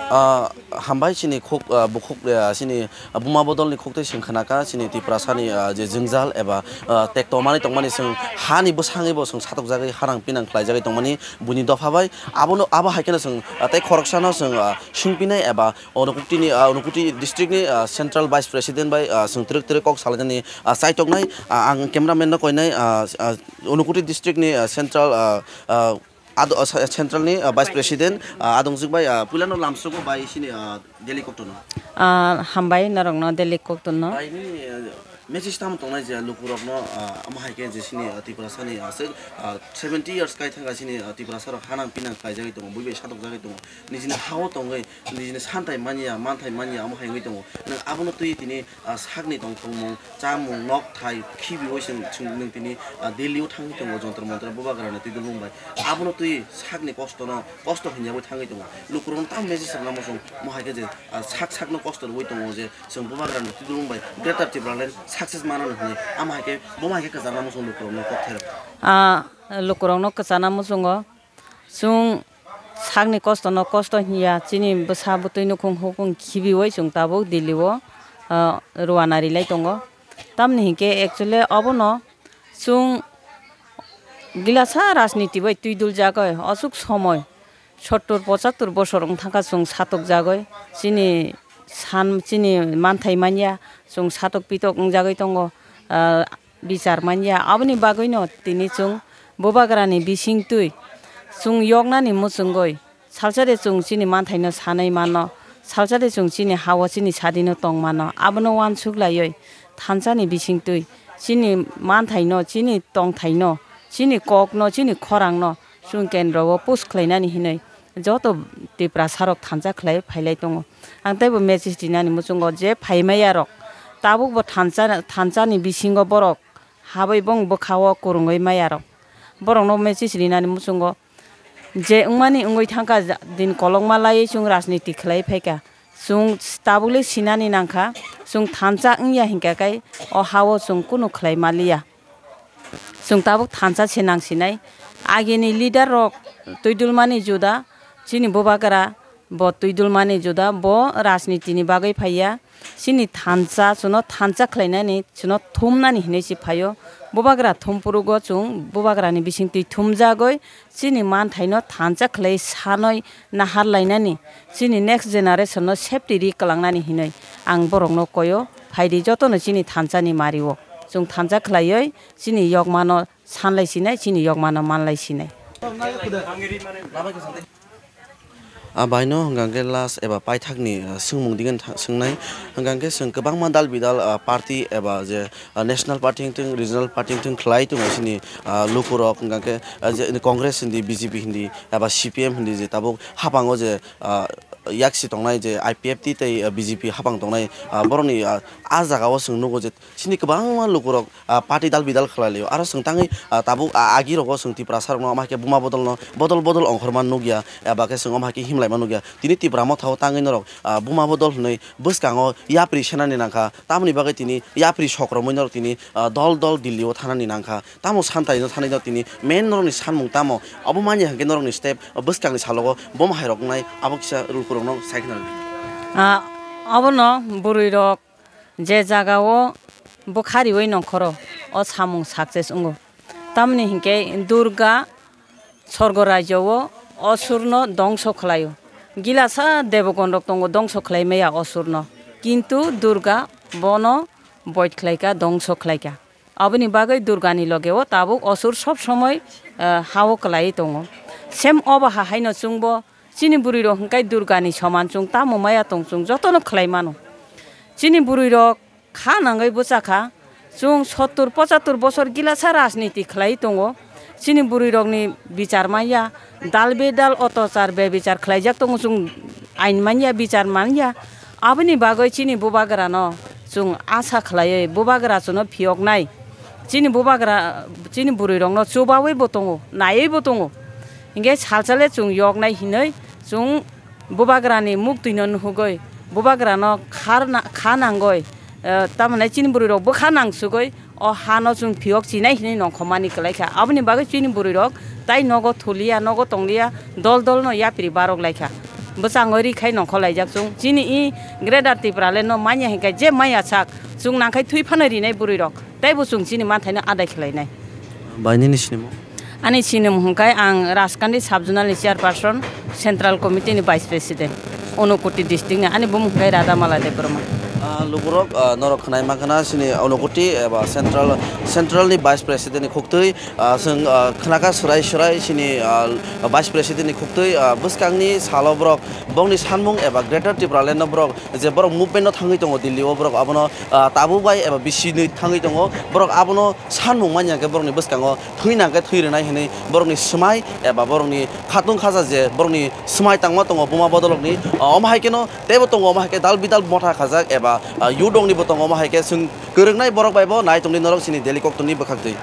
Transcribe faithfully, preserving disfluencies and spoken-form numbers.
Ah, hambai chini khuk, ah, bukhuk, ah, chini, ah, buma bodolni khuk tei chwng khnakha chini Tiprasani, ah, je jwngjal eba, ah, tekto manwi tongmani chwng hani bwsangwibo chwng satokjagwi harang pinang khlaijagwi tongmani buini dopha bai. Abono, abo hai kheno chwng, ah, tei khoroksano chwng, ah, swngpinai eba Unakutini, ah, Unakoti district ni, ah, Central Vice President bai, ah, chwng twrwk twrwk kok salainani, ah, chaitoknai, ah, ang cameraman no koinai, ah, ah, Unakoti district ni, ah, Central, ah, ah, Ad-, ah, sa-, Central ni, ah, Vice President, ah, Adongjwk bai, ah, puilano lamsogo bai sini, ah, Delhi koktono. Ah, hambai norokno Delhi koktono. Bai nini, ah, message tamo tongnai je lukurokno, ah, omo hai khe je sini, ah, Tiprasani aswk, ah, seventy years kai thangkha sini, ah, Tiprasarok hanang pinang khlaijagwi tongo, buibai satokjagwi tongo, nijini hao tongwi, nijini santai manya, manthai manya, omo hai wngwi tongo. Nwng abono twi tini, ah, sakni tongthokmung, chamung, nokthai khibiui chwng, chwng nwng tini, ah, Delhi o thangwi tongo, Jontor Montor Bubagrani twi dulmung bai. Abono twi sakni kostono kosto hinyagwi thangwi tongo. Lukurokno tamo message rwna muchung, omo hai khe je, ah, sak sakno kosto rwui tongo je chwng Bubagrani twi dulmung bai Greater Tipraland success manano hwnwi. Amo hai khe, bomo hai khe kwchangma muchung lukurokno kokthairok. Ah, lukurokno kwchana muchungo. Chwng sakni kostono kosto hinya, chini bwsa bwtwi nukhung hukhung khibiui chwng tabuk Delhi o, ah, rwna rilai tongo. Tamni hinkhe actually obono chwng gilasa rajniti bai twi duljagwi aswk somoi sottur pochattur bosor wng thangkha chwng satokjagwi, chini san, chini manthai manya chwng satok pitok wngjagwi tongo. Ah, bichar manya. Aboni bagwino tini chwng Bubagrani bisingtwi chwng yoknani muchungwi salsa de chwng chini manthaino sanwi mano, salsa de chwng chini ha-o chini sadino tong mano. Abono uansuk laiwi thansani bisingtwi chini manthaino, chini tongthaino, chini kokno, chini khorangno chwng kendro o push khlainani hinwi joto Tiprasarok thansa khlai phailai tongo. Ang teibo message rinani muchungo je phaimaiyarok tabukbo thansa, thansani bisingo borok habwi bong bwkha-o kwrwngwi maiyarok. Borokno message rinani muchungo je wngmani wngwi thangkha, ja-, din kolokma laiwi chwng rajniti khlai phaikha. Chwng tabukle sinani nangkha, chwng thansa wngya hinkha khe o ha-o chwng kunu khlai maliya. Chwng tabuk thansa se nang sinai. Agini leader rok twi dulmani juda, chini Bubagra bo twi dulmani juda, bo rajniti ni bagwi phaiya. Chini thansa, chwngno thansa khlainani, chwngno thumnani hinwi se phaio. Bubagra thumpurugo chwng Bubagrani bisingtwi thumjagwi chini manthaino thansa khlai sanwi nahar lainani, chini next generation no safety ri kwlangnani hinwi ang borokno koio. Phaidi jotono chini thansani mario chwng thansa khlaiwi chini yokmano sanlai sinai, chini yokmano manlai sinai. A baino hwnkha khe last eba paithakni, ah, swngmung digi tha-, swngnai. Hwnkha khe chwng kwbangma dal bidal, ah, party eba je, ah, national party wngthung, regional party wngthung khlai tongo chini, ah, lukurok. Hwnkha khe, ah, je Congress hindi, B J P hindi, eba C P M hindi je tabuk hapango je, ah, yaksi tongnai je I P F T tei, ah, B J P hapang tongnai, ah, borokni, ah, ah jagao chwng nugo je chini kwbangma lukurok, ah, party dal bidal khlai laio. Aro chwng tangwi, ah, tabuk, ah, agi rogo chwng Tiprasa rokno omo hai khe buma bodolno bodol bodol ongkhorma nukya, eba khe chwng omo hai khe himlaima nukya. Tini Tipra Motha o tangwi norok, ah, buma bodol hwnwi bwskango yapri senani nangkha. Tamoni bagwi tini yapri sokromwi norok tini, ah, dol dol Delhi o thanani nangkha. Tamo santai no thanai no tini main norokni sanmung tamo? Obo manya hwnkhe norokni step bwskangni salogo boma hai rok wngnai, abo kisa lukurokno sai khna rwdi. Ah, obono bwrwi rok je jaga o bwkha riwi nongkhoro, o samung success wngo. Tamoni hinkhe Durga sorgo rajyo o osurno dongso khlaio. Gilasa debogon rok tongo dongso khlai maya osurno. Kintu Durga bono boid khlaika, dongso khlaika. Aboni bagwi Durgani logeo tabuk osur sob somoi, eh, ha-o kwlaiwi tongo. Same obo ha haino chwngbo chini bwrwi rok hwnkhe Durgani soman chwng tamo maya tong chwng jotono khlai mano. Chini bwrwi rok kha nangwi bwchakha, chwng sottur pochattur bosor gilasa rajniti khlai tongo. Chini bwrwi rokni bichar manya, dal bedal otachar bebichar khlaijak tongo, chwng ain manya, bichar manya. Aboni bagwi chini bubagrano chwng asa khlaiwi bubagra chwngno phiyoknai. Chini bubagra, chini bwrwi rokno chubawi bo tongo, naiwi bo tongo. Hinkhe salsale chwng yoknai hinwi chwng bubagrani muktwino nuhugwi, bubagrano khar na-, kha nangwi, eh, tamoni chini bwrwi rok bwkha nangsugwi o hano chwng phiyok chinai hinwi nongkhormani kwlaikha. Aboni bagwi chini bwrwi rok tai nogo thuliya, nogo tongliya, dol dol no yapri barok laikha. bwchango ri khai nongkhor laijak chwng. Chini i Greater Tipraland no manya hinkhe je maya sak chwng nangkhai thwi phano rinai bwrwi rok. Teibo chwng chini manthaino adai khlainai. Bai nini sinimo? Ani sinimo hwnkhe ang Rajkandi Sub-Zonal ni Chairperson, Central Committee ni Vice President, Unakoti district ni. Ani bumung hwnkhe Radhamala Debbarma. Ah, lukurok, ah, norok khwnai mankha na sini Unakoti eba Central, Central ni Vice President ni khuktwi, ah, chwng, ah, khnakha swrai swrai sini, ah, Vice President ni khuktwi, ah, bwskangni salo borok bongni sanmung eba Greater Tipraland no borok je borok movement no thangwi tongo Delhi o borok abono, ah, tabuk bai eba bisi nwi thangwi tongo borok abono sanmung manya khe borokni bwskango thwi nang khe thwi rwnai hinwi borokni swmai eba borokni khatung khaja je borokni swmai tangma tongo buma bodolokni, ah, omo hai kheno teibo tongo omo hai khe dal bidal motha khajak eba, ah, youth roknibo tongo omo hai khe chwng kwrwknai borok bai bo nai tongdi norok chini Delhi koktwmni bwkhaktwi.